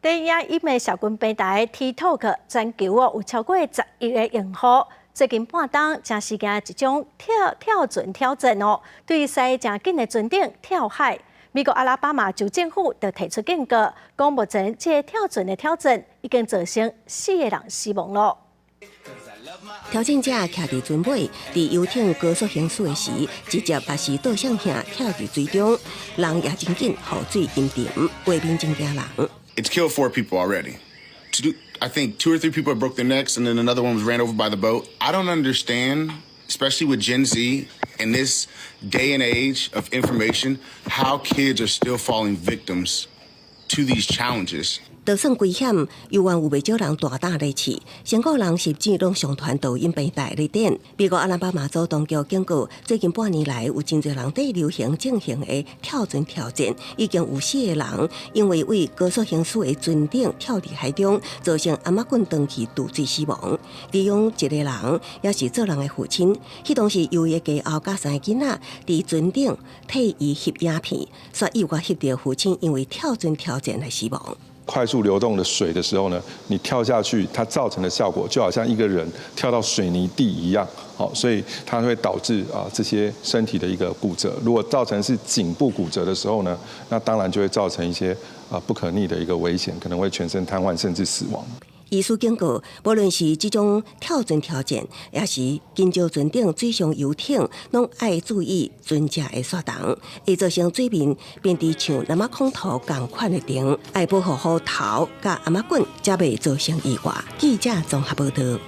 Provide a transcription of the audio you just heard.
電影音的社群平台 TikTok 全球哦有超過10億个用戶，最近半冬正時行一種跳跳船挑戰哦，對駛誠緊的船頂跳海。美國阿拉巴馬州政府就提出警告，講目前這个跳船的挑戰已經造成四个人死亡囉。挑戰者徛佇船尾，佇遊艇高速行駛的時，直接也是倒向下跳入水中，人也真緊，予水淹沉，畫面真驚人。 It's killed four people already. I think two or three people broke their necks, and then another one was ran over by the boat. I don't understand, especially with Gen Z in this day and age of information, how kids are still falling victims to these challenges. 就算危險，猶原有袂少人大膽咧試，成個人甚至攏上傳抖音平台咧點。美國阿拉巴馬州當局警告，最近半年來有真濟人佇流行進行的跳船挑戰，已經有四個人因為對高速行駛的船頂跳佇海中，造成頷仔棍斷去墜水死亡。其中一个人也是做人的父親，彼當時由伊的家後佮三个囡仔佇船頂替伊翕影片，煞意外翕著父親因為跳船挑戰來死亡。快速流動的水的時候呢，你跳下去，它造成的效果就好像一個人跳到水泥地一樣，好，所以它會導致啊這些身體的一個骨折。如果造成是頸部骨折的時候呢，那當然就會造成一些啊不可逆的一個危險，可能會全身癱瘓甚至死亡。醫師警告，無論是這種跳船挑戰，抑是緊張船頂水上遊艇，攏愛注意船隻的煞動，會造成水面變得像藍仔孔塗仝款的重，愛保護好頭佮頷仔棍，才袂造成意外。記者綜合報導。